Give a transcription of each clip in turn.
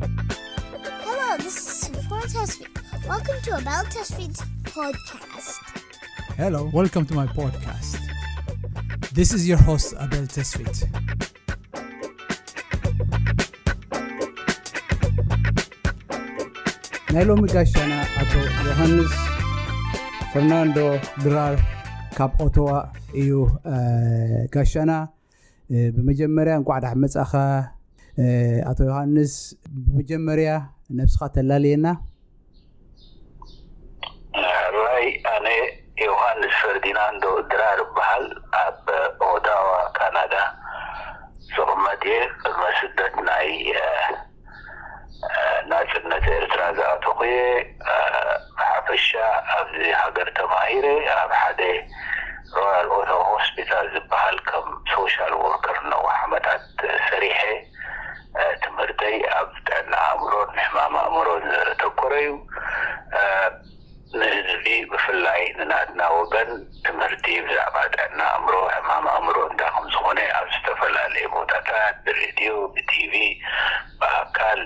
Hello, this is Sifon Tesfit. Welcome to Abel Tesfit podcast. Hello, welcome to my podcast. This is your host, Abel Tesfit. ናይ ሎሚ ጋሻና ኣቶ ዮሃንስ ፈርናንዶ ድራር ካብ ኦቶዋ እዩ። ጋሻና፣ ብመጀመርያ እንኳዕ ደሓን መጻኻ። ኣቶ ዮሃንስ፣ ብመጀመርያ ነብስኻ ተላልየና። ሕራይ፣ ኣነ ዮሃንስ ፈርዲናንዶ ድራር እበሃል። ኣብ ኦታዋ ካናዳ ዝቕመጥ እየ። ቅድመ ስደት ናይ ናጽነት ኤርትራ ዝኣተኹ እየ። ብሓፈሻ ኣብዚ ሃገር ተማሂረ ኣብ ሓደ ሮያል ኦታዋ ሆስፒታል ዝበሃል ከም ሶሻል ወርከር ነዊሕ ዓመታት ሰሪሐ። ትምህርተይ ኣብ ጥዕና ኣእምሮን ሕማም ኣእምሮን ዘተኮረ እዩ። ንህዝቢ ብፍላይ ንናትና ወገን ትምህርቲ ብዛዕባ ጥዕና ኣእምሮ ሕማም ኣእምሮ እንታይ ከም ዝኾነ ኣብ ዝተፈላለየ ቦታታት ብሬድዮ ብቲቪ ብኣካል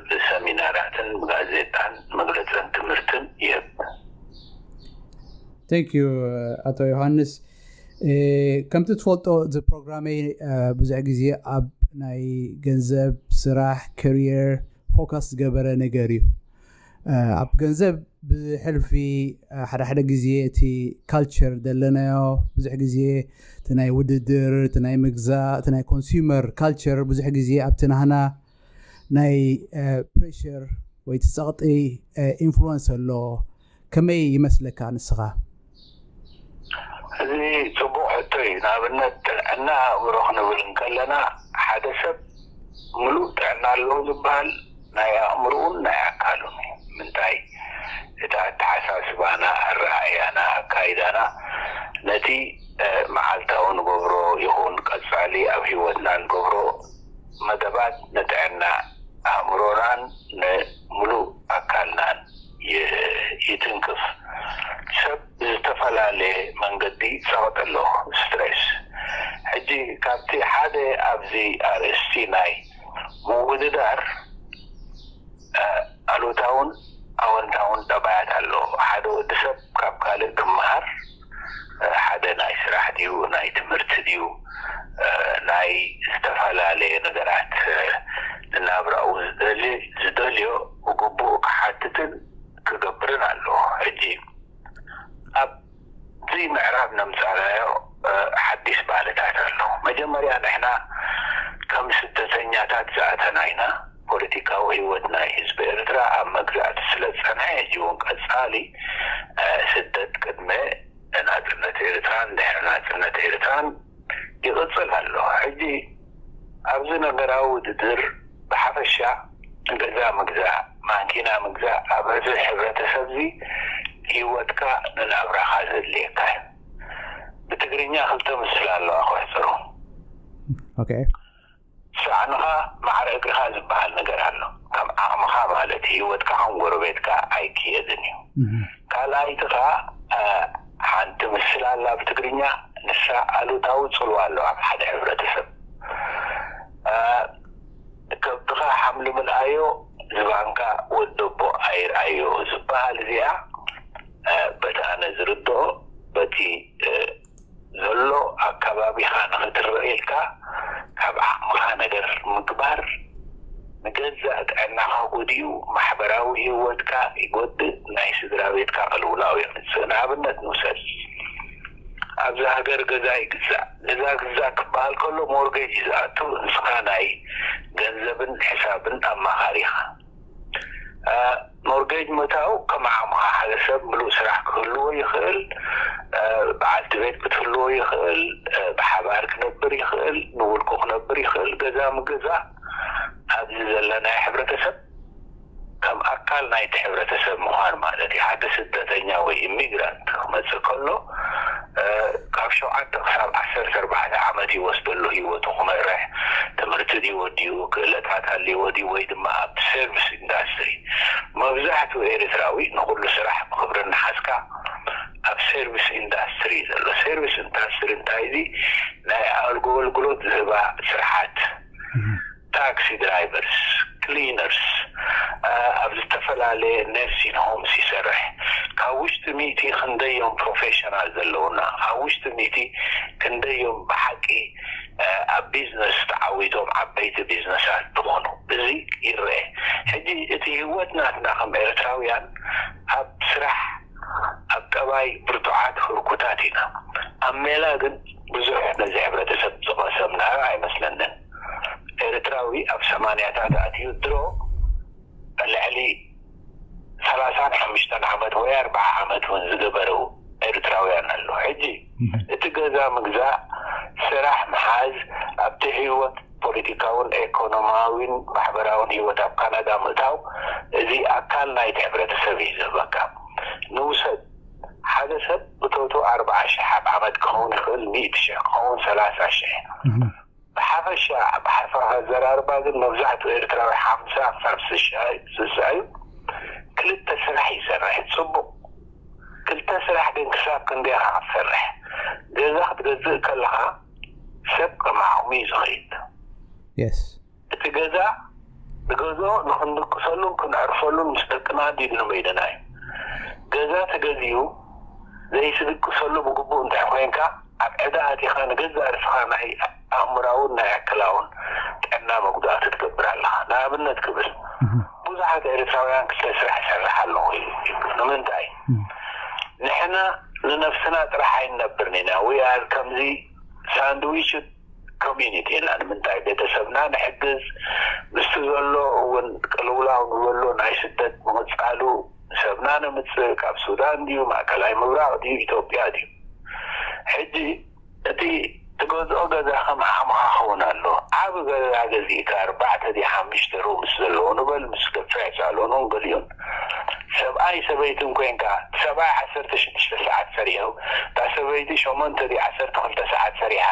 ብሰሚናራትን ብጋዜጣን መግለፅን ትምህርትን ይህብ። Thank you ኣቶ ዮሃንስ። ከምቲ ትፈልጦ እዚ ፕሮግራመይ ብዙሕ ግዜ ኣብ ናይ ገንዘብ፣ ስራሕ፣ ከሪየር ፎካስ ዝገበረ ነገር እዩ። ኣብ ገንዘብ ብሕልፊ ሓደ ሓደ ግዜ እቲ ካልቸር ዘለናዮ ብዙሕ ግዜ እቲ ናይ ውድድር፣ እቲ ናይ ምግዛእ፣ እቲ ናይ ኮንሱመር ካልቸር ብዙሕ ግዜ ኣብቲ ናህና ናይ ፕሬሽር ወይ እቲ ጸቕጢ ኢንፍሉወንስ ኣሎ። ከመይ ይመስለካ ንስኻ? እዚ ጽቡቕ ሕቶ እዩ። ንኣብነት ጥዕና ኣእምሮ ክንብል እንከለና ሓደ ሰብ ምሉእ ጥዕና ኣለዎ ዝበሃል ናይ ኣእምሮኡን ናይ ኣካሉን እዩ። ምንታይ እቲ ኣተሓሳስባና፣ ኣረኣእያና፣ ኣካይዳና ነቲ መዓልታዊ ንገብሮ ይኹን ቀጻሊ ኣብ ህይወትና ንገብሮ መደባት ንጥዕና ኣእምሮናን ንምሉእ ኣካልናን ይትንክፍ። ሰብ ብዝተፈላለየ መንገዲ ጸቕጢ ኣሎ፣ ስትሬስ። ሕጂ ካብቲ ሓደ ኣብዚ ኣርእስቲ ናይ ምውድዳር ኣሉታውን ኣወንታውን ጠባያት ኣሎ። ሓደ ወዲ ሰብ ካብ ካልእ ክመሃር ሓደ ናይ ስራሕ ድዩ ናይ ትምህርቲ ድዩ ናይ ዝተፈላለየ ነገራት ንናብራኡ ዝደልዮ ብግቡእ ክሓትትን ክገብርን ኣለዎ። ሕጂ ኣብዚ ምዕራብ ነምጻናዮ ሓዲሽ ባህልታት ኣሎ። መጀመርያ ንሕና ከም ስደተኛታት ዝኣተና ኢና። ፖለቲካዊ ህይወት ናይ ህዝቢ ኤርትራ ኣብ መግዛእቲ ስለ ዝጸንሐ፣ ሕጂ እውን ቀጻሊ ስደት ቅድመ ናጽነት ኤርትራን ድሕሪ ናጽነት ኤርትራን ይቕጽል ኣሎ። ሕጂ ኣብዚ ነገራዊ ውድድር ብሓፈሻ ገዛ ምግዛእ፣ ማኪና ምግዛእ ኣብ እዚ ሕብረተሰብ እዚ ህይወትካ ንናብራኻ ዘድልየካ እዩ። ብትግርኛ ክልተ ምስላ ኣለዋ ክሕጽሮ። ኦኬ። ሳዕንኻ ማዕረ እግርኻ ዝበሃል ነገር ኣሎ። ከም ዓቕምኻ ማለት እዩ። ህይወትካ ከም ጎረቤትካ ኣይክየድን እዩ። ካልኣይቲ ኸኣ ሓንቲ ምስላ ኣላ ብትግርኛ፣ ንሳ ኣሉታዊ ጽልዋ ኣለዋ ኣብ ሓደ ሕብረተሰብ። ከብድኻ ሓምሊ ምልኣዮ ዝባንካ ወደቦ ኣይርኣዮ ዝበሃል እዚኣ በቲ ኣነ ዝርድኦ በቲ ዘሎ ኣካባቢኻ ንኽትረእ ኢልካ ካብ ዓቕምኻ ነገር ምግባር ንገዛእ ጥዕናኻ ጎዲኡ፣ ማሕበራዊ ህይወትካ ይጎድእ፣ ናይ ስድራ ቤትካ ቅልውላው የምጽእ። ንኣብነት ንውሰድ፣ ኣብዚ ሃገር ገዛ ይግዛእ። ገዛ ግዛእ ክበሃል ከሎ ሞርጌጅ እዩ ዝኣቱ፣ ንስኻ ናይ ገንዘብን ሕሳብን ኣማኻሪ ኢኻ። ሞርጌጅ ምእታው ከም ዓቕምኻ፣ ሓደ ሰብ ምሉእ ስራሕ ክህልዎ ይኽእል፣ በዓልቲ ቤት ክትህልዎ ይኽእል፣ ብሓባር ክነብር ይኽእል፣ ንውልቁ ክነብር ይኽእል። ገዛ ምግዛእ ኣብዚ ዘለናዮ ሕብረተሰብ ከም ኣካል ናይቲ ሕብረተሰብ ምዃን ማለት እዩ። ሓደ ስደተኛ ወይ ኢሚግራንት ክመጽእ ከሎ ካብ ሸውዓተ ክሳብ ዓሰርተ ኣርባዕተ ዓመት ይወስደሉ ህይወቱ ክመርሕ፣ ትምህርቲ ድዩ፣ ክእለታት ኣለዎ ድዩ፣ ወይ ድማ ኣብ ሰርቪስ ኢንዳስትሪ። መብዛሕትኡ ኤርትራዊ ንኹሉ ስራሕ ብክብሪ እናሓዝካ ኣብ ሰርቪስ ኢንዳስትሪ ዘሎ። ሰርቪስ ኢንዳስትሪ እንታይ እዚ? ናይ ኣገልግሎት ዝህባ ስርሓት፣ ታክሲ ድራይቨርስ፣ ክሊነርስ፣ ኣብ ዝተፈላለየ ነርሲን ሆምስ ይሰርሕ። ካብ ውሽጢ ሚእቲ ክንደዮም ፕሮፌሽናል ዘለውና? ካብ ውሽጢ ሚእቲ ክንደዮም ብሓቂ ኣብ ቢዝነስ ተዓዊቶም ዓበይቲ ቢዝነሳት ዝኾኑ? እዚ ይረአ። ሕጂ እቲ ህይወት ናትና ከም ኤርትራውያን ኣብ ስራሕ፣ ኣብ ጠባይ ብርቱዓት ህርኩታት ኢና። ኣብ ሜላ ግን ብዙሕ ነዚ ሕብረተሰብ ዝቐሰምናዮ ኣይመስለንን። ኤርትራዊ ኣብ ሰማንያታት ኣትዩ ድሮ ልዕሊ ሰላሳን ሓሙሽተን ዓመት ወይ ኣርባዓ ዓመት እውን ዝገበሩ ኤርትራውያን ኣሎ። ሕጂ እቲ ገዛ ምግዛእ፣ ስራሕ ምሓዝ፣ ኣብቲ ህይወት ፖለቲካውን ኤኮኖማዊን ማሕበራውን ህይወት ኣብ ካናዳ ምእታው፣ እዚ ኣካል ናይቲ ሕብረተሰብ እዩ ዝህበካ። ንውሰድ፣ ሓደ ሰብ ብቶቱ ኣርባዓ ሽሕ ኣብ ዓመት ክኸውን ይኽእል፣ ሚእቲ ሽሕ ክኸውን፣ ሰላሳ ሽሕ። ብሓፈሻ፣ ብሓፈሻ ኣዘራርባ ግን መብዛሕትኡ ኤርትራዊ ሓምሳ ክሳብ ስሳ እዩ፣ ስሳ እዩ። ክልተ ስራሕ ይሰርሕ፣ ጽቡቕ። ክልተ ስራሕ ግን ክሳብ ክንደይ ኢኻ ክትሰርሕ? ገዛ ክትገዝእ ከለኻ ሰብ ከም ዓቕሙ እዩ ዝኸይድ። የስ እቲ ገዛ ንገዝኦ ንኽንድቅሰሉን ክንዕርፈሉን ምስ ደቅና ድዩ ንመይደና እዩ። ገዛ ተገዚኡ ዘይትድቅሰሉ ብግቡእ እንድሕር ኮይንካ፣ ኣብ ዕዳ ኣቲኻ ንገዛእ ርእስኻ ናይ ኣእምራውን ናይ ኣክላውን ጥዕና መጉዳእቲ ትገብር ኣለኻ። ንኣብነት ክብል፣ ብዙሓት ኤርትራውያን ክልተ ስራሕ ይሰርሕ ኣለኹ እዩ። ንምንታይ? ንሕና ንነብስና ጥራሕ ኣይንነብርን ኢና። We are ከምዚ ሳንድዊች ኮሚኒቲ ኢና። ንምንታይ? ቤተሰብና ንሕግዝ፣ ምስቲ ዘሎ እውን ቅልውላው ንበሎ ናይ ስደት ምቕጻሉ፣ ሰብና ነምጽእ፣ ካብ ሱዳን ድዩ፣ ማእከላይ ምብራቕ ድዩ፣ ኢትዮጵያ ድዩ? ሕጂ እቲ ትገዝኦ ገዛ ከም ዓቕምኻ ክኸውን ኣሎ። ዓቢ ገዛ ገዚእካ፣ ኣርባዕተ ድዩ ሓሙሽተ ሩምስ ዘለዎ ንበል፣ ምስ ከፍሕ ሳሎኑን ገሊኡን። ሰብኣይ ሰበይትን ኮይንካ፣ ሰብኣይ ዓሰርተ ሽዱሽተ ሰዓት ሰሪሑ፣ እታ ሰበይቲ ሸሞንተ ድዩ ዓሰርተ ክልተ ሰዓት ሰሪሓ፣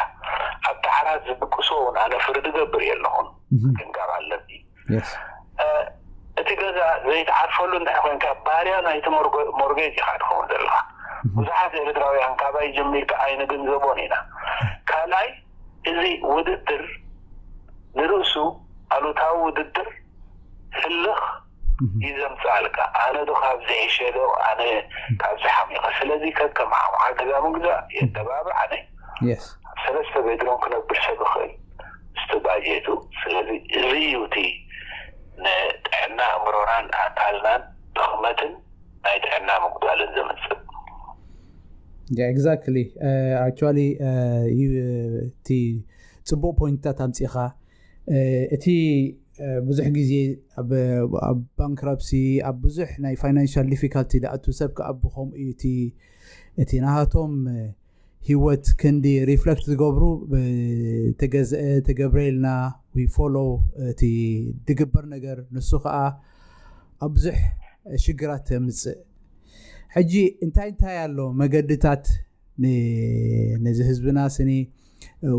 ኣብቲ ዓራት ዝድቅሱ እውን ኣነ ፍርዲ ገብር የለኹን። ምክንካብ ኣለብኝ። የስ እ፣ እቲ ገዛ ዘይትዓርፈሉ እንድሕር ኮይንካ፣ ባርያ ናይቲ ሞርጎ-፣ ሞርጌጅ ኢኻ ትኸውን ዘለኻ። ብዙሓት ኤርትራውያን ካባይ ጀሚርካ ኣይንግንዘቦን ኢና። ካልኣይ፣ እዚ ውድድር ንርእሱ ኣሉታዊ ውድድር ህልኽ እዩ ዘምጽኣልካ። ኣነ ዶ ካብዚ ሒሸ ዶ፣ ኣነ ካብዚ ሓሚቐ? ስለዚ ከከም ዓቕምኻ ገዛ ምግዛእ የተባብዕ። ኣነ የስ ኣብ ሰለስተ ቤድሮም ክነብር ሰብ ይኽእል ምስቲ ባጀቱ። ስለዚ እዚ እዩ እቲ ንጥዕና ኣእምሮናን ኣካልናን ድኽመትን ናይ ጥዕና ምጉዳልን ዘምጽእ። Yeah, exactly. Uh, actually, uh, you, uh, እቲ ጽቡቕ ፖይንትታት ኣምጺኻ። Uh, እቲ uh, ብዙሕ ግዜ ኣብ ኣብ ባንክራፕሲ፣ ኣብ ብዙሕ ናይ ፋይናንሻል ዲፊካልቲ ዝኣቱ ሰብ ከኣ ብኸምኡ እዩ እቲ እቲ ናሃቶም uh, ህይወት ክንዲ ሪፍለክት ዝገብሩ። ተገዝአ፣ ተገብረ ኢልና፣ we follow እቲ ዝግበር ነገር። ንሱ ከዓ ኣብ ብዙሕ ሽግራት ተምፅእ። ሕጂ እንታይ እንታይ ኣሎ መገድታት ን- ነዚ ህዝብና ስኒ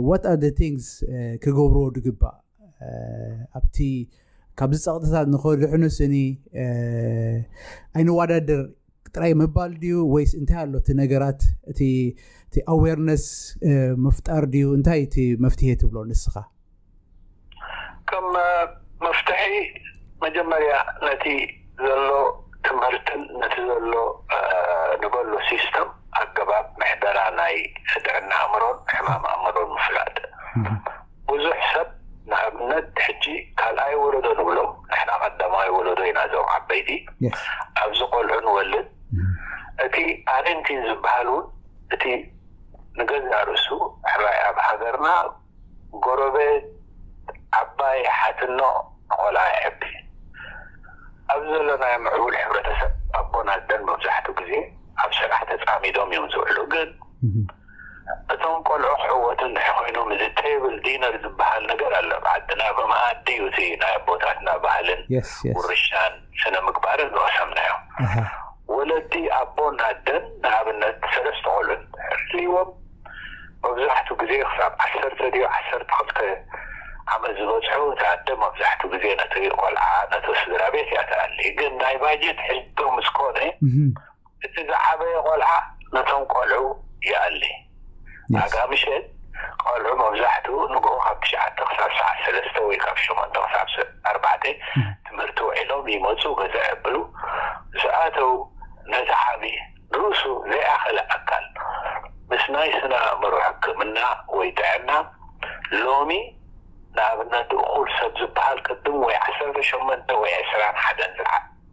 what are the things ክገብርዎ ዝግባእ? ኣብቲ ካብዚ ፀቕጥታት ንኸድሕኑ ስኒ ኣይንወዳደር ጥራይ ምባል ድዩ፣ ወይስ እንታይ ኣሎ እቲ ነገራት፣ እቲ እቲ ኣዌርነስ ምፍጣር ድዩ? እንታይ እቲ መፍትሄ ትብሎ ንስኻ? ከም መፍትሒ መጀመርያ ነቲ ዘሎ ትምህርትን ነቲ ዘሎ ንበሎ ሲስተም ኣገባብ ምሕደራ ናይ ጥዕና ኣእምሮን ሕማም ኣእምሮን ምፍላጥ። ብዙሕ ሰብ ንኣብነት ሕጂ ካልኣይ ወለዶ ንብሎም፣ ንሕና ቀዳማይ ወለዶ ኢና እዞም ዓበይቲ፣ ኣብዚ ቆልዑ ንወልድ። እቲ ኣሬንቲን ዝበሃል እውን እቲ ንገዛእ ርእሱ ሕራይ ኣብ ሃገርና ጎረቤት ዓባይ ሓትኖ ቆልዓ ይሕቢ። ኣብ ዘለናዮ ምዕቡል ሕብረተሰብ ኣቦን ኣደን መብዛሕትኡ ግዜ ኣብ ስራሕ ተፃሚዶም እዮም ዝውዕሉ። ግን እቶም ቆልዑ ክዕወቱ እንድሕር ኮይኖም እዚ ቴብል ዲነር ዝበሃል ነገር ኣሎ ኣብ ዓድና። ብመኣዲ እዩ እቲ ናይ ኣቦታትና ባህልን ውርሻን ስነ ምግባርን ዝቐሰምናዮ። ወለዲ ኣቦን ኣደን ንኣብነት ሰለስተ ቆልዑ እንድሕር ህልይዎም መብዛሕትኡ ግዜ ክሳብ ዓሰርተ ድዩ ዓሰርተ ክልተ ዝበፅሑ፣ እቲ ኣደ መብዛሕትኡ ግዜ ነቲ ቆልዓ፣ ነቲ ስድራ ቤት እያ ትኣሊ። ግን ናይ ባጀት ሕቶ ምስ ኮነ፣ እቲ ዝዓበየ ቆልዓ ነቶም ቆልዑ ይኣሊ። ኣጋ ምሸት ቆልዑ መብዛሕትኡ ንግሆ ካብ ትሽዓተ ክሳብ ሰዓት ሰለስተ ወይ ካብ ሸሞንተ ክሳብ ኣርባዕተ ትምህርቲ ውዒሎም ይመፁ፣ ገዛ የብሉ። ዝኣተው ነቲ ዓቢ ርእሱ ዘይኣኸለ ኣካል ምስ ናይ ስነ ኣእምሮ ሕክምና ወይ ጥዕና፣ ሎሚ ንኣብነት እኹል ሰብ ዝበሃል ቅድም ወይ ዓሰርተ ሸሞንተ ወይ ዕስራን ሓደን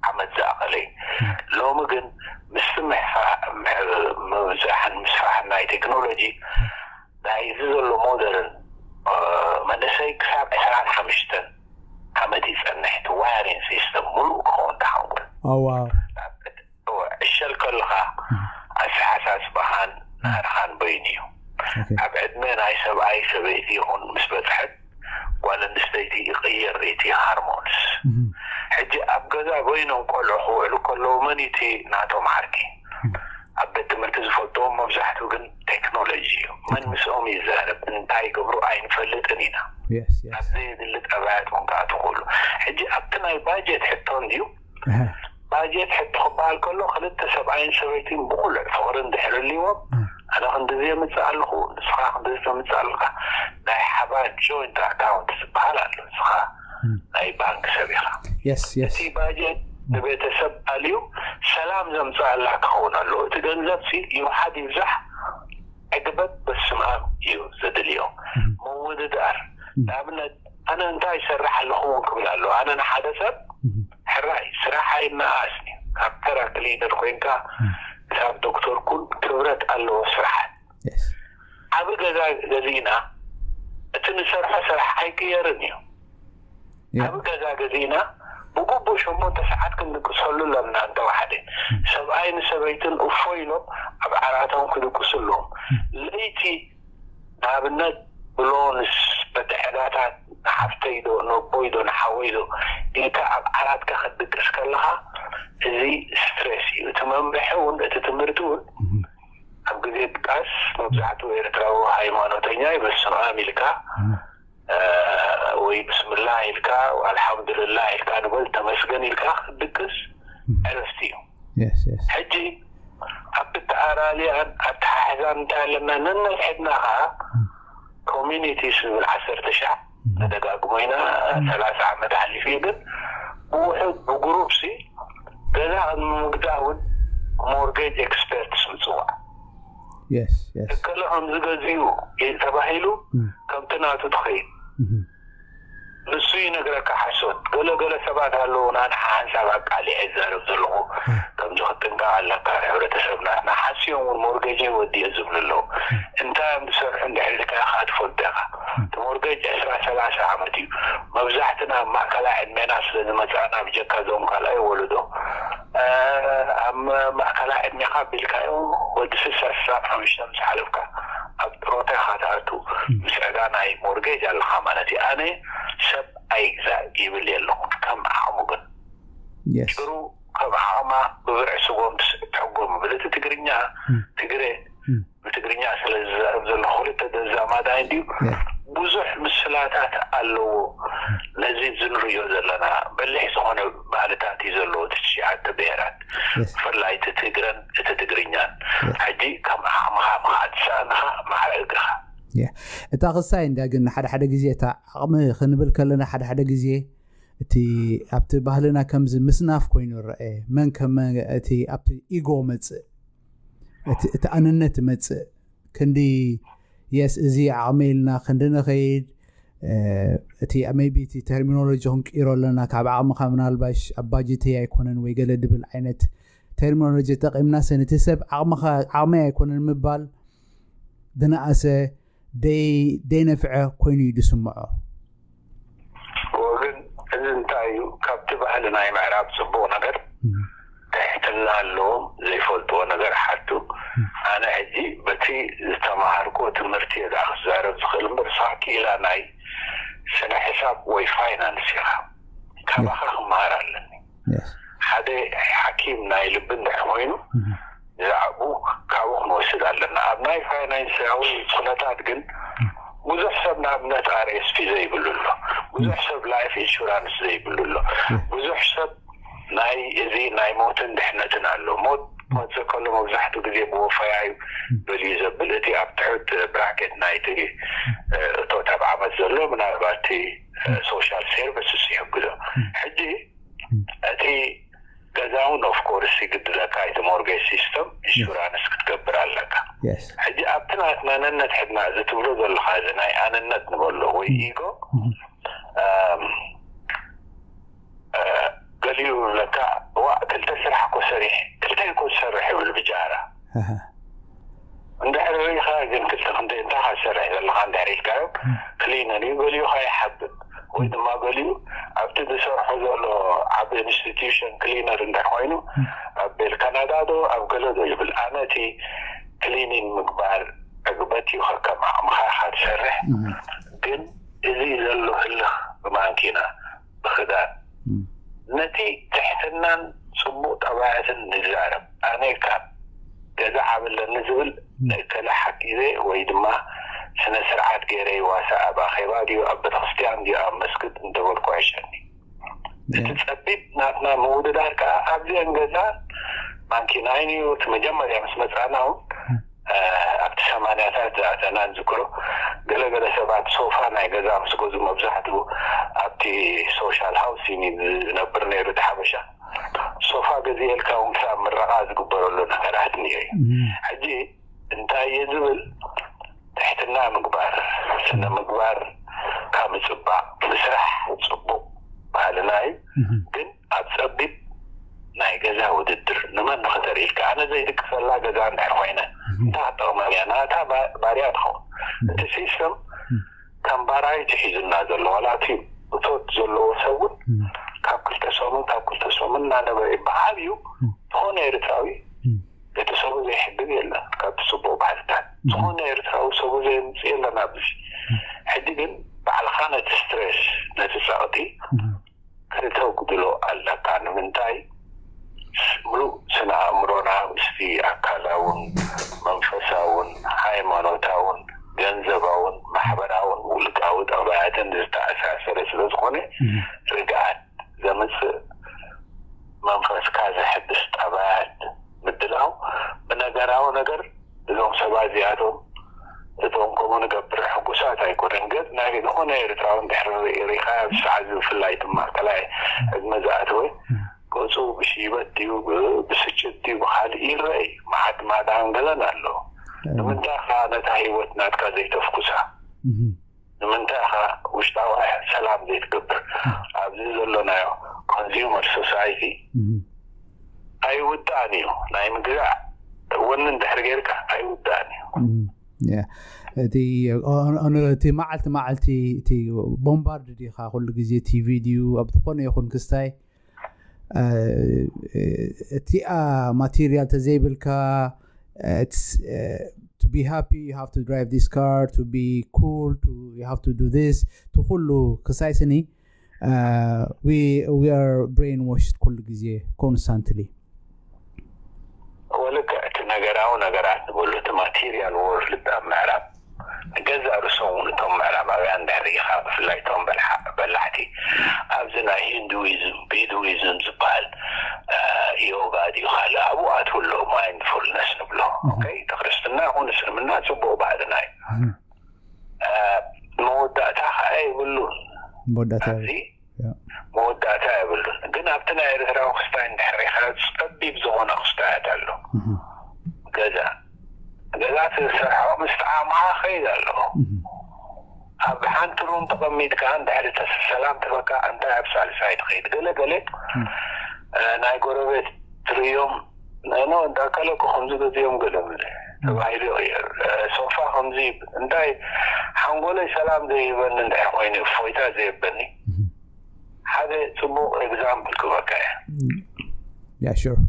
ዓመት ዝኣኸለ እዩ። ሎሚ ግን ምስቲ ምብዛሕን ምስፋሕን ናይ ቴክኖሎጂ፣ ናይዚ ዘሎ ሞደርን መንእሰይ ክሳብ ዕስራን ሓሙሽተን ዓመት ይጸንሕ፣ እቲ ዋያሪን ሲስተም ሙሉእ ክኸውን ተሓንጎል። ዕሸል ከለኻ ኣተሓሳስባኻን ናህርኻን በይኑ እዩ። ኣብ ዕድመ ናይ ሰብኣይ ሰበይቲ ይኹን ምስ በጽሐት ጓል ኣንስተይቲ ይቕየር እቲ ሃርሞንስ። ሕጂ ኣብ ገዛ በይኖም ቆልዑ ክውዕሉ ከለዉ መን እቲ ናቶም ዓርኪ? ኣብ ቤት ትምህርቲ ዝፈልጥዎም መብዛሕትኡ ግን ቴክኖሎጂ እዩ። መን ምስኦም ይዛረብ እንታይ ይገብሩ ኣይንፈልጥን ኢና። ናብ ዘየድሊ ጠባያት እውን ከዓ ትኽእሉ። ሕጂ ኣብቲ ናይ ባጀት ሕቶ እንድዩ ባጀት ሕቶ ክበሃል ከሎ ክልተ ሰብኣይን ሰበይትን ብቑልዕ ፍቕሪ እንድሕር ህልዎም ኣነ ክንድዚ የምፅእ ኣለኹ ንስኻ ክንድዚ ተምፅእ ኣለኻ ናይ ሓባር ጆይንት ኣካውንት ዝበሃል ኣሎ። ንስኻ ናይ ባንክ ሰብ ኢኻ። እቲ ባጀት ንቤተሰብ ኣልዩ ሰላም ዘምፅኣላ ክኸውን ኣለዎ። እቲ ገንዘብ ሲ ይውሓድ ይብዛሕ ዕግበት በስማም እዩ ዘድልዮ። ምውድዳር ንኣብነት ኣነ እንታይ ይሰርሕ ኣለኹ እውን ክብል ኣለዎ። ኣነ ንሓደ ሰብ ሕራይ ስራሕ ኣይነኣስን እዩ። ካብ ተራ ክሊነር ኮይንካ ክሳብ ዶክተር ኩን ክብረት ኣለዎ ስራሓት። ዓብ ገዛ ገዚእና እቲ ንሰርሖ ስራሕ ኣይቅየርን እዩ። ዓብ ገዛ ገዚእና ብግቡእ ሸሞንተ ሰዓት ክንድቅሰሉ ኣለና። እንተወሓደ ሰብኣይ ንሰበይትን እፎ ኢሎም ኣብ ዓራቶም ክድቅሱ ኣለዎም። ለይቲ ንኣብነት ብሎንስ በቲ ዕዳታት ንሓፍተይ ዶ ነቦይ ዶ ንሓወይ ዶ ኢልካ ኣብ ዓራትካ ክትድቅስ ከለኻ እዚ ስትሬስ እዩ። እቲ መምርሒ እውን እቲ ትምህርቲ እውን ኣብ ግዜ ድቃስ መብዛሕትኡ ኤርትራዊ ሃይማኖተኛ እዩ። በስመ ኣብ ኢልካ ወይ ብስምላህ ኢልካ ኣልሓምዱልላህ ኢልካ ንበል ተመስገን ኢልካ ክትድቅስ ዕረፍቲ እዩ። ሕጂ ኣብ ኣተኣላልያን ኣተሓሕዛን እንታይ ኣለና ነንሕድና ከዓ ኮሚኒቲስ ንብል ዓሰርተ ሻዕ ንደጋግሞ ኢና። ሰላሳ ዓመት ሓሊፉ እዩ ግን ብውሑድ ብግሩፕ ሲ ገዛ ቅድሚ ምግዛእ እውን ሞርጌጅ ኤክስፐርትስ ምፅዋዕ። እከለ ከምዚ ገዚኡ ተባሂሉ ከምቲ ናቱ ትኸይድ ንሱ ይነግረካ ሓሶት። ገለገለ ሰባት ኣለዉ ናንዓ ሓንሳብ ኣቃሊዐ ይዛረብ ዘለኹ ከምዚ ክትጥንቀቕ ኣለካ። ሕብረተሰብና ናሓስዮም እውን ሞርጌጀይ ወዲኤ ዝብሉ ኣለዉ። እንታይ እዮም ዝሰርሑ እንድሕር ኢልካ ኢኻ ትፈልጦ ኢኻ። እቲ ሞርጌጅ ዕስራ ሰላሳ ዓመት እዩ። መብዛሕትና ኣብ ማእከላይ ዕድሜና ስለ ዝመጻእና ብጀካ እዞም ካልኣይ ወለዶ ኣብ ማእከላይ ዕድሜኻ ኣቢልካዮ ወዲ ስሳ ስሳን ሓሙሽተ ምስ ሓለፍካ ኣብ ጥሮታ ኢኻ ትኣቱ። ምስ ዕዳ ናይ ሞርጌጅ ኣለኻ ማለት እዩ። ኣነ ሰብ ኣይግዛእ ይብል የለኹን። ከም ዓቕሙ ግን ጭሩ ከም ዓቕማ ብብርዒ ስጎም ትሕጎም ይብል። እቲ ትግርኛ ትግረ ብትግርኛ ስለ ዝዛረብ ዘሎ ክልተ ዘዛማዳይ እንድዩ ብዙሕ ምስላታት ኣለዎ። ነዚ እዚ ንርእዮ ዘለና በሊሕ ዝኾነ ባህልታት እዩ ዘለዎ። እቲ ትሽዓተ ብሄራት ብፍላይ እቲ ትግረን እቲ ትግርኛን ሕጂ ከም ዓቕምኻ ምኻድ ዝሰኣንኻ ማዕረ እግርኻ። እታ ክሳይ እንድያ ግን ሓደ ሓደ ግዜ እታ ዓቕሚ ክንብል ከለና ሓደ ሓደ ግዜ እቲ ኣብቲ ባህልና ከምዚ ምስናፍ ኮይኑ ይረአ። መን ከም እቲ ኣብቲ ኢጎ መጽእ እቲ ኣንነት መጽእ ክንዲ የስ እዚ ዓቕሚ ኢልና ክንዲ ንኸይድ እቲ maybe እቲ ተርሚኖሎጂ ክንቅይሮ ኣለና። ካብ ዓቕምኻ ምናልባሽ ኣብ ባጀተይ ኣይኮነን ወይ ገለ ድብል ዓይነት ተርሚኖሎጂ ተጠቒምና ሰን እቲ ሰብ ዓቕምኻ ዓቕመይ ኣይኮነን ምባል ድነኣሰ ደይ ደይነፍዐ ኮይኑ እዩ ዝስምዖ። ግን እዚ እንታይ እዩ ካብቲ ባህሊ ናይ ምዕራብ ጽቡቕ ነገር ትሕትና ኣለዎም ዘይፈልጥዎ ነገር ሓቱ። ኣነ ሕጂ በቲ ዝተማሃርኩ ትምህርቲ እየ ደኣ ክዛረብ ዝኽእል እምበር ንስኻ ክኢላ ናይ ስነ ሕሳብ ወይ ፋይናንስ ኢኻ ካባኻ ክመሃር ኣለኒ። ሓደ ሓኪም ናይ ልቢ እንድሕር ኮይኑ ብዛዕባኡ ካብኡ ክንወስድ ኣለና። ኣብ ናይ ፋይናንሳዊ ኩነታት ግን ብዙሕ ሰብ ንኣብነት ኣር ኤስ ፒ ዘይብሉ ኣሎ። ብዙሕ ሰብ ላይፍ ኢንሹራንስ ዘይብሉ ኣሎ። ብዙሕ ሰብ ናይ እዚ ናይ ሞትን ድሕነትን ኣሎ። ሞት ክመፅእ ከሎ መብዛሕትኡ ግዜ ብወፈያ እዩ በልዩ ዘብል። እቲ ኣብ ትሑት ብራኬት ናይቲ እቶት ኣብ ዓመት ዘሎ ምናልባት እቲ ሶሻል ሰርቪስስ ይሕግዞ። ሕጂ እቲ ገዛውን ኦፍኮርስ ይግድለካ፣ እቲ ሞርጌጅ ሲስተም ኢንሹራንስ ክትገብር ኣለካ። ሕጂ ኣብቲ ናትና ነነትሕድና እዚ ትብሎ ዘለካ እዚ ናይ ኣነነት ንበሎ ወይ ኢጎ ገሊኡ ለካ ዋ ክልተ ስራሕ እኮ ሰሪሕ ክልተ እኮ ዝሰርሕ ይብል ብጃራ። እንድሕር ሪኢኻ ግን ክልተ ክንደይ እንታይ ካ ዝሰርሕ ዘለካ እንድሕር ኢልካዮ ክሊነር እዩ፣ ገሊኡ ካ ይሓብእ ወይ ድማ ገሊኡ ኣብቲ ዝሰርሖ ዘሎ ዓቢ ኢንስቲትዩሽን ክሊነር እንድሕር ኮይኑ ኣብ ቤል ካናዳ ዶ ኣብ ገለ ዶ ይብል። ኣነ እቲ ክሊኒን ምግባር ዕግበት እዩ፣ ከከም ዓቕምኻ ኢኻ ትሰርሕ። ግን እዚ ዘሎ ህልኽ ብማንኪና ብኽዳን ነቲ ትሕትናን ጽቡቕ ጠባያትን ንዛረብ። ኣነ ካብ ገዛ ዓብለኒ ዝብል ንእከለ ሓጊዘ ወይ ድማ ስነ ስርዓት ገይረ ይዋሳእ፣ ኣብ ኣኼባ ድዩ ኣብ ቤተክርስትያን ድዩ ኣብ መስጊድ እንደበልኩ ኣይሸኒ። እቲ ጸቢብ ናትና ምውድዳር ከኣ ኣብዚአን ገዛ ማንኪናይን እዩ። እቲ መጀመርያ ምስ መጻና እውን ኣብቲ ሰማንያታት ዝኣተና ንዝክሮ ገለገለ ሰባት ሶፋ ናይ ገዛ ምስ ገዙ መብዛሕትኡ ኣብቲ ሶሻል ሃውሲንግ ዝነብር ነይሩ እቲ ሓበሻ ሶፋ ገዚኤልካ እውን ክሳብ ምረቓ ዝግበረሉ ነገራት እኒኦ እዩ። ሕጂ እንታይ እየ ዝብል ትሕትና ምግባር ስነ ምግባር ካብ ምፅባቕ ምስራሕ ፅቡቕ ባህልና እዩ። ግን ኣብ ፀቢብ ናይ ገዛ ውድድር ንመን ንኽተርኢ ኢልካ ኣነ ዘይድቅሰላ ገዛ እንድሕር ኮይነ እንታይ ክጠቕመኒ እያ? ናታ ባርያ ትኸውን። እቲ ሲስተም ከም ባራይቲ ሒዙና ዘሎ ዋላ እቲ እቶት ዘለዎ ሰብ እውን ካብ ክልተ ሰሙን ካብ ክልተ ሰሙን እናነበረ እዩ ብዓብዩ ዝኾነ ኤርትራዊ ቤተሰቡ ዘይሕግዝ የለን። ካብቲ ፅቡቅ ባህልታት ዝኾነ ኤርትራዊ ሰቡ ዘየምፅእ የለን ኣብዚ። ሕጂ ግን ባዕልኻ ነቲ ስትሬስ ነቲ ፀቕጢ ከተጉድሎ ኣለካ። ንምንታይ? ምሉእ ስነ ኣእምሮና ምስቲ ኣካላውን መንፈሳውን ሃይማኖታውን ገንዘባውን ማሕበራውን ውልቃዊ ጠባያትን ዝተኣሳሰረ ስለ ዝኾነ ርግኣት ዘምፅእ መንፈስካ ዘሕድስ ጠባያት ምድላው ብነገራዊ ነገር እዞም ሰባት እዚኣቶም እቶም ከምኡ ንገብር ሕጉሳት ኣይኮነን። ገጽ ናይ ዝኾነ ኤርትራዊ እንድሕር ሪኢኻ ኣብዚ ሰዓት እዚ ብፍላይ ድማ ከላይ ዕድመ ዝኣተወ ገጹ ብሽይበት ድዩ ብስጭት ድዩ ብካልእ ይረኣይ። መዓት ማዳን ገለን ኣሎ። ንምንታይ ኻ ነታ ህይወት ናትካ ዘይተፍኩሳ? ንምንታይ ኢኻ ውሽጣዊ ሰላም ዘይትገብር? ኣብዚ ዘሎናዮ ኮንዚመር ሶሳይቲ ኣይውዳእን እዩ። ናይ ምግዛእ ወኒ እንድሕር ጌርካ ኣይውዳእን እዩ። እቲ እቲ መዓልቲ መዓልቲ እቲ ቦምባርድ ዲኻ ኩሉ ግዜ ቲቪ ድዩ ኣብ ዝኾነ ይኹን ክስታይ እቲኣ ማቴሪያል ተዘይብልካ to be happy you have to drive this car to be cool to you have to do this to ኩሉ ክሳይ ስኒ we we are brainwashed ኩሉ ግዜ constantly ወልክ እቲ ነገራዊ ነገራት ዝበሉ እቲ ማቴሪያል ወርልድ ኣብ ምዕራብ ንገዛእ ርእሶም እውን እቶም ምዕራባውያን እንድሕር ርኢኻ ብፍላይ እቶም በላሕቲ ኣብዚ ናይ ሂንዱይዝም ቡድዊዝም ዝበሃል ዮጋ ድዩ ካልእ ኣብኡ ኣትውሎ ማይንድፉልነስ ንብሎ ኦኬ እቲ ክርስትና ይኹን እስልምና ፅቡቕ ባህልና እዩ መወዳእታ ከዓ የብሉን መወዳእታ ኣብዚ መወዳእታ የብሉን ግን ኣብቲ ናይ ኤርትራዊ ክስታይ እንድሕር ሪኢኻ ፀቢብ ዝኾነ ክስታያት ኣሎ ገዛ ገዛ ትሰርሖ ምስ ጣዕምኻ ኸይድ ኣለዎ ኣብ ሓንቲ ሩም ተቐሚጥካ እንድሕሪ ሰላም ትበካ እንታይ ኣብ ሳልሳይ ትኸይድ ገለ ገለ ናይ ጎረቤት ትርእዮም ኖ እንዳከለኩ ከምዚ ገዚኦም ገለ ተባሂሉ ይቕየር ሶፋ ከምዚ እንታይ ሓንጎለይ ሰላም ዘይህበኒ እንድሕር ኮይኑ እፎይታ ዘይበኒ ሓደ ፅቡቕ ኤግዛምፕል ክበካ እያ yeah sure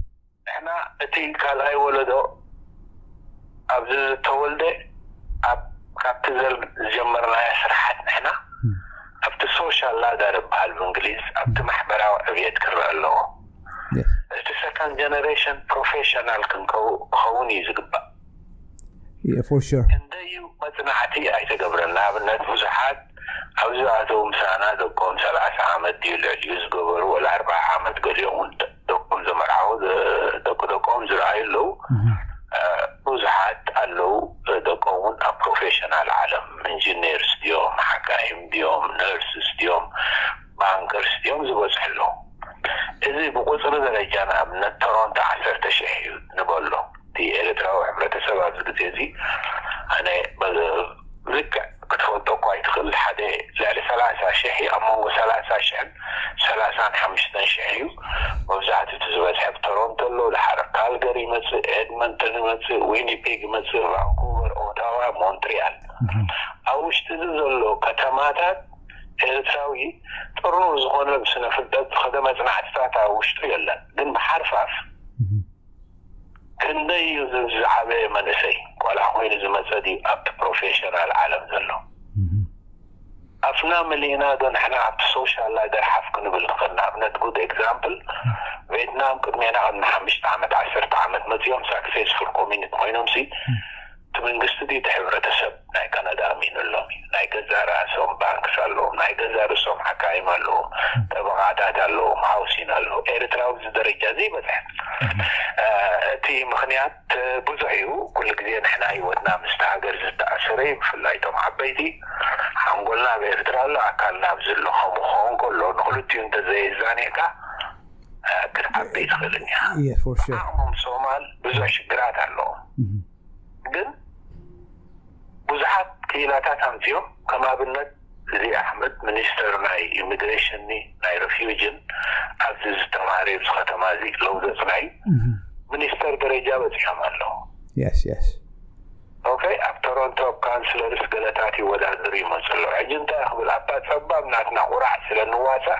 ንሕና እቲ ካልኣይ ወለዶ ኣብዚ ዝተወልደ ኣብ ካብቲ ዘል ዝጀመርናዮ ስርሓት ንሕና ኣብቲ ሶሻል ላዳር ይበሃል ብእንግሊዝ ኣብቲ ማሕበራዊ ዕብየት ክረአ ኣለዎ እቲ ሰካንድ ጀነሬሽን ፕሮፌሽናል ክንከው ክኸውን እዩ ዝግባእ Yeah, for sure. ክንደዩ መፅናዕቲ ኣይተገብረን። ንኣብነት ብዙሓት ኣብዚ ኣተው ምሳና ደቆም ሰላሳ ዓመት ድዩ ልዕሊኡ ዝገበሩ ወላ ኣርባዓ ዓመት ገሊኦም እውን ደቆም ዘመርዓው ደቂ ደቆም ዝረኣዩ ኣለዉ። ብዙሓት ኣለዉ ደቆም እውን ኣብ ፕሮፌሽናል ዓለም ኢንጂኒርስ ድዮም፣ ሓካይም ድዮም፣ ነርስስ ድዮም፣ ባንከርስ ድዮም ዝበፅሑ ኣለዉ። እዚ ብቁፅሪ ደረጃ ንኣብነት ቶሮንቶ ዓሰርተ ሽሕ እዩ ንበሎ። እቲ ኤርትራዊ ሕብረተሰብ ኣብዚ ግዜ እዚ ኣነ ልክዕ ክትፈልጦ እኳ ኣይትኽእል። ሓደ ልዕሊ ሰላሳ ሽሕ እዩ። ኣብ መንጎ ሰላሳ ሽሕን ሰላሳን ሓሙሽተን ሽሕ እዩ። መብዛሕትኡ እቲ ዝበዝሐ ብቶሮንቶ ኣሎ። ድሓር ካልገሪ ይመፅእ፣ ኤድመንተን ይመፅእ፣ ዊኒፔግ ይመፅእ፣ ቫንኩቨር፣ ኦታዋ፣ ሞንትሪያል። ኣብ ውሽጢ እዚ ዘሎ ከተማታት ኤርትራዊ ጥርኑፍ ዝኾነ ብስነ ፍልጠት ዝኸደ መፅናዕትታት ኣብ ውሽጡ የለን። ግን ብሓርፋፍ ክንደይ እዩ ዝዓበየ መንእሰይ ቆልዓ ኮይኑ ዝመፀ ድዩ ኣብቲ ፕሮፌሽናል ዓለም ዘሎ? ኣፍና መሊእና ዶ ንሕና ኣብቲ ሶሻል ላደር ሓፍ ክንብል ንኽእል? ንኣብነት ጉድ ኤግዛምፕል ቬትናም ቅድሜና ቅድሚ ሓሙሽተ ዓመት ዓሰርተ ዓመት መፂኦም ሳክሴስፉል ኮሚኒቲ ኮይኖም ሲ እቲ መንግስቲ ድዩ እቲ ሕብረተሰብ ናይ ካናዳ ኣሚኑሎም እዩ? ናይ ገዛ ርእሶም ባንክስ ኣለዎም፣ ናይ ገዛ ርእሶም ሓካይም ኣለዎም፣ ጠበቓታት ኣለዎም፣ ሃውሲን ኣለዎም። ኤርትራ ኣብዚ ደረጃ ዘይበፅሐ እቲ ምኽንያት ብዙሕ እዩ። ኩሉ ግዜ ንሕና ህይወትና ምስቲ ሃገር ዝተኣሰረ እዩ። ብፍላይ እቶም ዓበይቲ ሓንጎልና ኣብ ኤርትራ ኣሎ፣ ኣካልና ኣብዚ ኣሎ። ከምኡ ክኸውን ከሎ ንክልቲኡ እንተዘየዛኒዕካ ክትዓቢ ኣይትኽእልን ኢኻ። Yeah, for sure. ዓቕሞም ሶማል ብዙሕ ሽግራት ኣለዎም። ግን ብዙሓት ክኢላታት ኣምፅኦም ከም ኣብነት እዚ ኣሕመድ ሚኒስተር ናይ ኢሚግሬሽን ናይ ረፊውጅን ኣብዚ ዝተማሃረ ኣብዚ ከተማ እዚ ለውዘ ፅናይ ሚኒስተር ደረጃ በፂሖም ኣለዉ። Yes, yes. ኦኬ ኣብ ቶሮንቶ ኣብ ካንስለርስ ገለታት ይወዳደሩ ይመፁ ኣለዉ። ሕጂ እንታይ ክብል ኣብታ ፀባብ ናትና ቁራዕ ስለ ንዋፃእ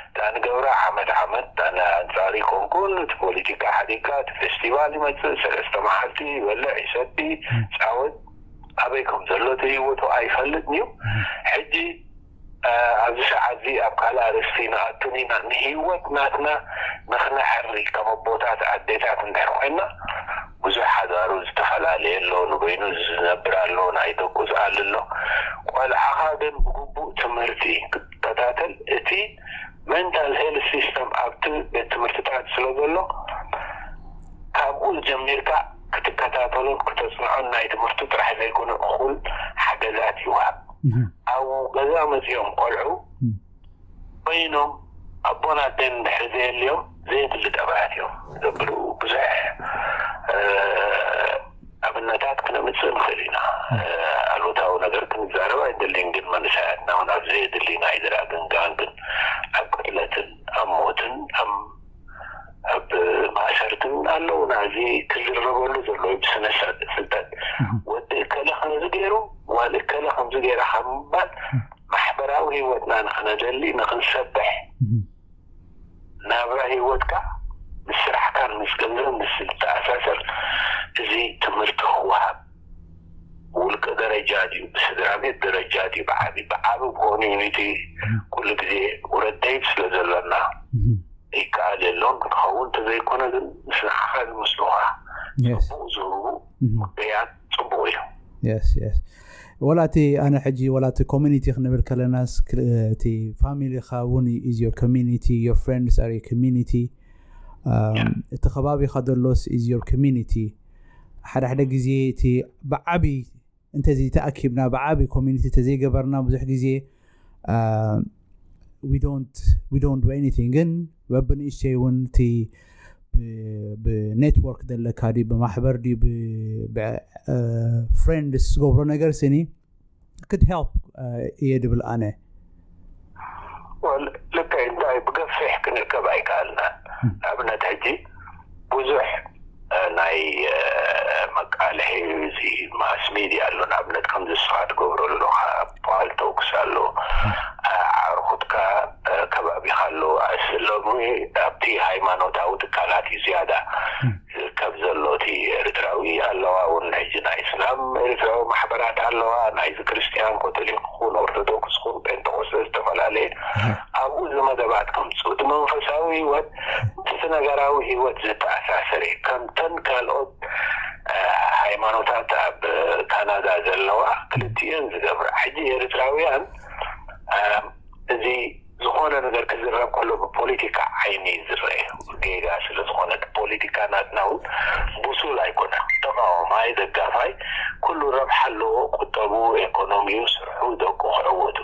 እታ ንገብራ ዓመት ዓመት ኣነ ኣንፃር ይኮንኩን እቲ ፖለቲካ ሓዲግካ እቲ ፌስቲቫል ይመፅእ ሰለስተ መዓልቲ ይበልዕ ይሰቲ ፃወት ኣበይ ከም ዘሎ እቲ ህይወቱ ኣይፈልጥን እዩ። ሕጂ ኣብዚ ሰዓት እዚ ኣብ ካልእ ኣርእስቲ ንኣቱን ኢና ንህይወት ናትና ንክነዕሪ ከም ኣቦታት ኣዴታት እንድሕር ኮይና ብዙሕ ሓዳሩ ዝተፈላለየ ኣሎ ንበይኑ ዝነብር ኣሎ ናይ ደቁ ዝኣሊ ኣሎ። ቆልዓኻ ግን ብግቡእ ትምህርቲ ክትከታተል እቲ ሜንታል ሄልት ሲስተም ኣብቲ ቤት ትምህርትታት ስለ ዘሎ ካብኡ ጀሚርካ ክትከታተሉን ክተፅንዖን ናይ ትምህርቱ ጥራሕ ዘይኮነ እኹል ሓገዛት ይወሃብ። ኣብ ገዛ መፂኦም ቆልዑ በይኖም ኣቦን ኣደን እንድሕር ዘየልዮም ዘየድሊ ጠባያት እዮም ዘብሉ ብዙሕ ኣብነታት ክነምፅእ ንኽእል ኢና። ኣሉታዊ ነገር ክንዛረብ ኣይደልን፣ ግን መንእሰያትና እውን ኣብ ዘየድሊ ናይ ድራግን ጋንግን ኣብ ቅትለትን ኣብ ሞትን ኣብ ማእሰርትን ኣለውና። እዚ ክዝረበሉ ዘለዎ ብስነ ፍልጠት ወዲ እከለ ከምዚ ገይሩ ጓል እከለ ከምዚ ገይራ ካብ ምባል ማሕበራዊ ህይወትና ንክነደሊ ንክንሰብሕ ናብራ ህይወትካ ምስ ስራሕካን ምስ ገንዘብ ምስ ዝተኣሳሰር እዚ ትምህርቲ ክወሃብ ውልቀ ደረጃ ድዩ ብስድራ ቤት ደረጃ ድዩ ብዓቢ ብዓቢ ብኮሚዩኒቲ ኩሉ ግዜ ውረድ ደይብ ስለ ዘሎና ይከኣል የሎን ክትኸውን እንተዘይኮነ ግን ምስ ንዓኻ ዝመስሉኻ ጽቡቕ ዝህቡ ጉዳያት ጽቡቕ እዩ። Yes, yes. ወላ እቲ ኣነ ሕጂ ወላ እቲ ኮሚኒቲ ክንብል ከለናስ እቲ ፋሚሊኻ እውን is your community, your friends are your community. እቲ ከባቢኻ ዘሎስ is your community። ሓደ ሓደ ግዜ እቲ ብዓቢ እንተዚ ተኣኪብና ብዓቢ ኮሚኒቲ ተዘይገበርና ብዙሕ ግዜ we don't we don't do anything። ግን በብንእሽተይ እውን እቲ ብኔትወርክ ዘለካ ድዩ ብማሕበር ድዩ ብፍሬንድስ ዝገብሮ ነገር ስኒ could help እየ ድብል ኣነ። ልክዕ እንታይ ብገፊሕ ክንርከብ ኣይከኣልናን። ንኣብነት ሕጂ ብዙሕ ናይ መቃልሒ እዚ ማስ ሚድያ ኣሎ። ንኣብነት ከምዚ ንስኻ ትገብሮ ኣለኻ ፓልቶክስ ኣሎ፣ ኣዕሩኽትካ ከባቢኻ ኣሎ። ሎሚ ኣብቲ ሃይማኖታዊ ትካላት እዩ ዝያዳ ዝርከብ ዘሎ። እቲ ኤርትራዊ ኣለዋ እውን ሕጂ ናይ እስላም ኤርትራዊ ማሕበራት ኣለዋ፣ ናይዚ ክርስትያን ኮቶሊክ ክኹን ኦርቶዶክስ ክኹን ጴንጠቆስተ ዝተፈላለየ ኣብኡ እዚ መደባት ከምፅኡ እቲ መንፈሳዊ ህይወት ምስቲ ነገራዊ ህይወት ዝተኣሳሰረ ከምተን ካልኦት ሃይማኖታት ኣብ ካናዳ ዘለዋ ክልቲኤን ዝገብራ። ሕጂ ኤርትራውያን እዚ ዝኾነ ነገር ክዝረብ ከሎ ብፖለቲካ ዓይኒ ዝረአ ጌጋ ስለ ዝኾነ፣ ፖለቲካ ናትና እውን ብሱል ኣይኮነን። ተቃዋማይ ደጋፋይ ኩሉ ረብሓ ኣለዎ። ቁጠቡ፣ ኤኮኖሚዩ፣ ስርሑ፣ ደቁ ክዕወቱ።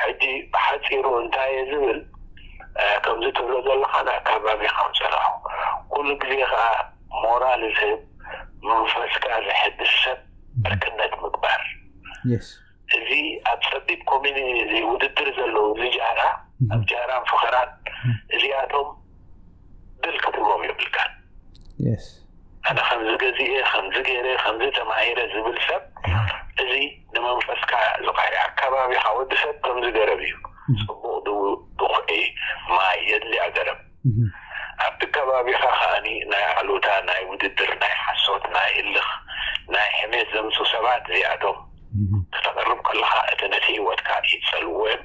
ሕጂ ብሓፂሩ እንታይ እየ ዝብል፣ ከምዚ ትብሎ ዘለኻ ንኣካባቢኻ ምፅላኹ። ኩሉ ግዜ ከዓ ሞራል ዝህብ፣ መንፈስካ ዘሐድስ ሰብ ዕርክነት ምግባር። Yes. እዚ ኣብ ፀቢብ ኮሚኒቲ እዚ ውድድር ዘለዉ፣ እዚ ጃራ ኣብ ጃራን ፍኸራን እዚኣቶም ድል ክትብሎም የብልካን። Yes. ኣነ ከምዚ ገዚኤ፣ ከምዚ ገይረ፣ ከምዚ ተማሂረ ዝብል ሰብ፣ እዚ ንመንፈስካ ዝቃሪ። ኣካባቢኻ፣ ወዲ ሰብ ከምዚ ገረብ እዩ። ፅቡቅ ድው-፣ ድኹዒ፣ ማይ የድልያ ገረብ። ኣብቲ ከባቢኻ ከኣኒ ናይ ኣሉታ፣ ናይ ውድድር፣ ናይ ሓሶት፣ ናይ እልኽ፣ ናይ ሕሜት ዘምፁ ሰባት እዚኣቶም ክተቕርብ ከለኻ፣ እቲ ነቲ ህይወትካ ይጸልዎ እዮም።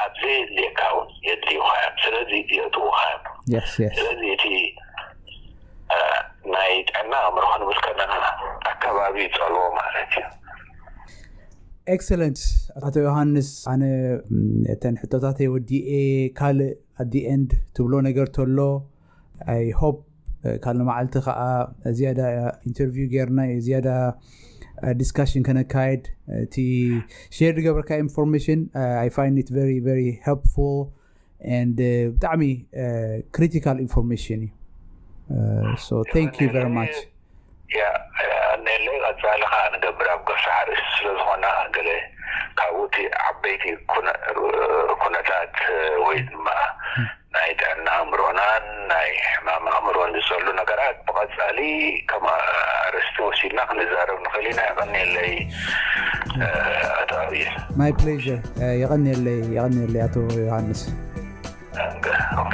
ኣብ ዘየድልየካ እውን የድልዩኻ እዮም። ስለዚ የእትዉኻ እዮም። Yes, yes. ስለዚ እቲ ናይ ጥዕና ኣእምሮ ክንብል ከለና ኣካባቢ ይጸልዎ ማለት እዩ። ኤክሰለንት። ኣቶ ዮሃንስ፣ ኣነ እተን ሕቶታተይ ወዲኤ፣ ካልእ at the end ትብሎ ነገር ተሎ? I hope ካልእ መዓልቲ ከዓ ዝያዳ ኢንተርቪው ጌርና ዝያዳ ዲስካሽን ከነካየድ። እቲ ሼር ዝገበርካ ኢንፎርሜሽን፣ I find it very very helpful and ብጣዕሚ ክሪቲካል ኢንፎርሜሽን እዩ። So thank you very much. ያ፣ ኣነለይ ቀጻሊ ከዓ ንገብር ኣብ ገፊሕ ኣርእስቲ ስለ ዝኾና፣ ገለ ካብኡ እቲ ዓበይቲ ኩነ-፣ ኩነታት ወይ ድማ ናይ ጥዕና ኣእምሮናን ናይ ሕማም ኣእምሮን ዝጸሉ ነገራት ብቐጻሊ ከም ኣርእስቲ ወሲድና ክንዛረብ ንኽእል ኢና። የቐንየለይ ኣቶ ኣብየ። My pleasure. የቐንየለይ፣ የቐንየለይ ኣቶ ዮሃንስ። ኦኬ።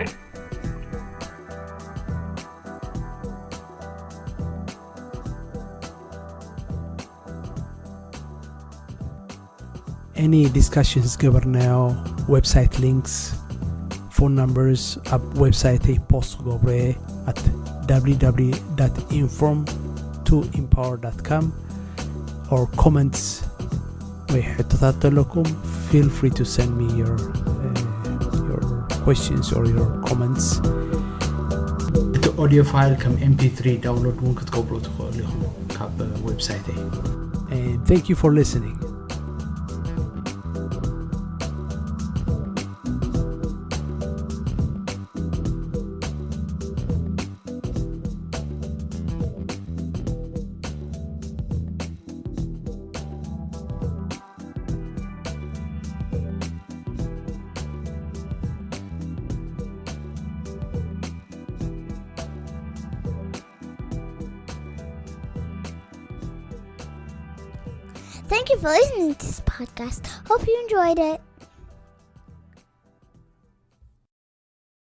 Any discussions ዝገበርናዮ፣ website links, phone numbers ኣብ ዌብሳይተይ ፖስት ክገብሮ እየ at www dot inform to empower dot com or comments ወይ ሕቶታት ተለኩም, feel free to send me your uh, your questions or your comments. እቲ ኦዲዮ ፋይል ከም M P three download እውን ክትገብሩ ትኽእሉ ኢኹም ካብ ዌብሳይተይ. And thank you for listening. Thank you for listening to this podcast. Hope you enjoyed it.